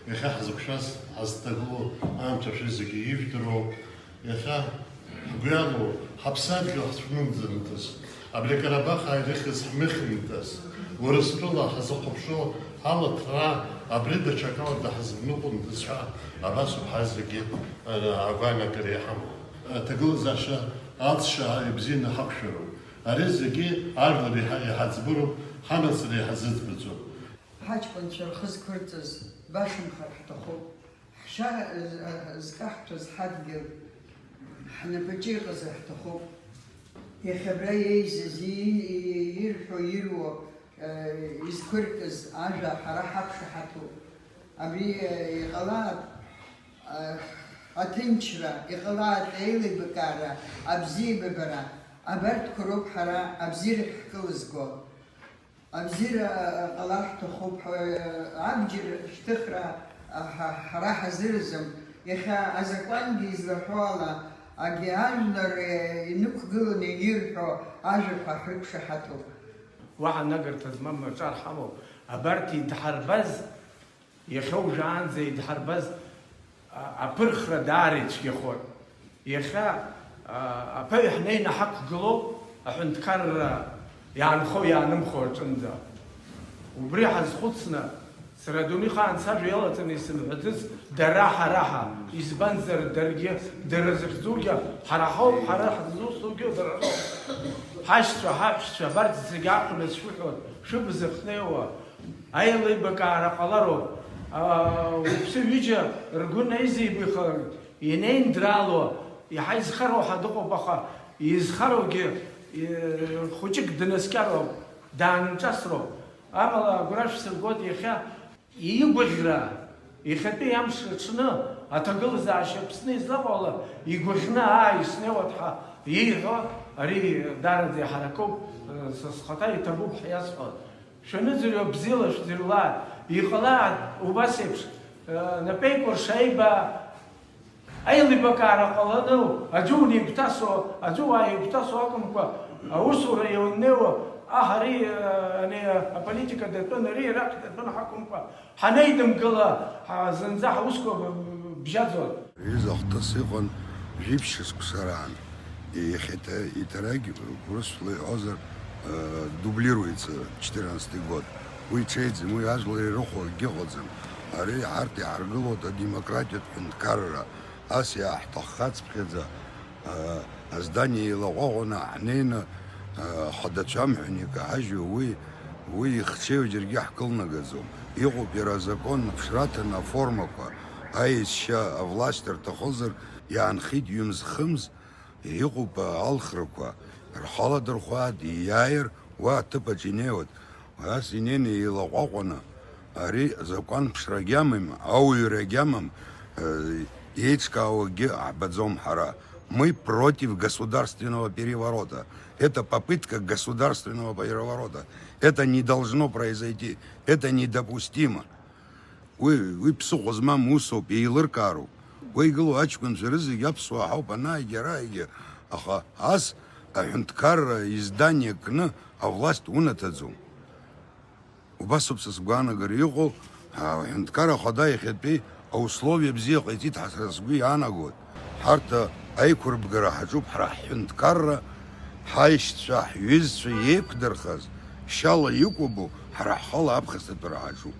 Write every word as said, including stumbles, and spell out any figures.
Иахьа ҳзықәшәаз, ҳазҭагылоу анцәа шәызегьы ижәдыруоуп. Иахьа ҳгәы иалоу ҳаԥсадгьыл ҳцәнымӡанҭаз, абри Карабах ааирыхыз ҳмыхьымҭаз, Урыстәыла ҳазыхәаԥшуа ҳалаҭра абри даҽакала даҳзыԥныҟәымҭаз ҳәа абас ауп ҳазегьы, ара, агәаанагара иҳамоу. Аҭагылазаашьа алҵшьа ибзианы ҳақәшәароуп. Ари зегьы ажәлар иҳа-, иҳаӡбыроуп, ҳамацара иҳазыӡбаӡом. Ҳаҷкәынцәа рхы зқәырҵаз башамхар ҳҭахуп. Ҳшьа з-, зкаҳҭәаз ҳадгьыл ҳнапаҿы иҟазар ҳҭахуп. Иахьа абра иеизаз, и-, и-, ирҳәо, ируо, э, изқәыркыз ажәа ҳара ҳақәшаҳаҭуп. Абри, э, иҟалааит, э, аҭынчра, иҟалааит аилибакаара, абзиабара, абарҭқәа роуп ҳара абзиарахь ҳкылызго. Абзиара ҟалар ҳҭахуп, ҳәа, абџьар шьҭыхра ҳа-, ҳара ҳазыразым. Иахьа азакәангьы излаҳәо ала, агьи ажәлар инықәгыланы ирҳәо ажәақәа ҳрықәшаҳаҭуп. Уаҳа анагарҭа змам аҿар ҳамоуп. Абарҭ идҳарбаз, иахьа уажәаанӡа идҳарбаз, а-, аԥырхра даара ицәгьахоит. Иахьа, а, аԥаҩ ҳнеины ҳақәгылоуп аҳәынҭқарра иаанхо-иаанымхо аҿынӡа. Убри ҳазхәыцны, сара адунеихаан сажәа иалаҵаны исымҳәаӡыц дара ҳара ҳа, избанзар, даргьы, дара зыхьӡугьы ҳара ҳауп, ҳара ҳзусҭоугьы дара роуп. Ҳашьцәа, ҳаҳәшьцәа, абарҭ зегьы ахәнацәа шәыҳәоит, шәыбз ахнеиуа, аилибакаара ҟалароуп. А, уаҩԥсы ҩыџьа ргәы наизеибыхалоит. Инеиндрало, иаҳа изхароу ҳа дыҟоуп, аха изхароугьы, е, хәыҷык днаскьароуп, даанҿасроуп. Амала агәра шәсыргоит иахьа игәаӷьра, иахьатәи амш аҽны аҭагылазаашьа Аԥсны излаҟоу ала игәаӷьны ааи снеиуеит ҳәа ииҳәо, ари даараӡа иҳаракуп, са схаҭа иҭабуп ҳәа иасҳәоит. Шәаныӡырҩуа бзиала шәӡырҩлааит. Иҟалааит убас еиԥш, э, напеикәырша аибаа, аилибакаара ҟаланы, аӡәы унеигәҭасо, аӡәы уааигәҭасо акәымкәа, аусура ианнеиуа, аҳ, ари, э, ани, аполитика датәын, ари арахь датәын ҳакәымкәа, ҳанеидымгыла, ҳа-, зынӡа ҳусқәа б-, б-, бжьаӡуан. Аҩыза ахҭыс иҟан жәиԥшь шықәсараан. Иахьа иҭа-, иҭарагь, урысла иҳәозар, э, дублируется четырнадцатый год. Уи ҽеиӡам, уи ажәлар ирыхәо акгьы ыҟаӡам. Ари ҳарҭ иҳаргылоит адемократиатә ҳәынҭқарра. Ас иааҳҭаххацыԥхьаӡа, э, аздание еилаҟәаҟәаны ҳнеины, э, ҳадацәамҳәан икаҳажьуа уи, уи ихцәеиуа џьаргьы ҳкылнагаӡом. Иҟоуп иара азакон аԥшраҭаны аформақәа, аешьа, авласть рҭахызар, иаанхеит ҩымз-хымз, иҟоуп алхрақәа, рхала дырхәааит, ииааир, уа аҭыԥаҿ инеиуеит. Ас инеины еилаҟәаҟәаны, ари азакәан ԥшрагьы амам, ауаҩрагьы амам, э, еиҿкаауагьы ҳбаӡом ҳара. Мы против государственного переворота. Это попытка государственного переворота. Это не должно произойти. Это недопустимо. Уи, уи ԥсыхәа змам усоуп, еилыркаароуп. Уа игылоу аҷкәынцәа рызегь аԥсуаа ҳауп анааигьы араагьы, аха ас аҳәынҭқарра издание кны авласть унаҭаӡом. Убас ауп са сгәаанагара иҟоу, аҳәынҭқар ахада иахьатәи аусловиа бзиа ҟаиҵеит ҳәа сара сгәы иаанагоит. Ҳарҭ аиқәырбгара ҳаҿуп ҳара ҳҳәынҭқарра, ҳаишьцәа, ҳҩызцәа иеиқәдырхаз, шьала икәабо ҳара ҳхала аԥхасҭатәара ҳаҿуп.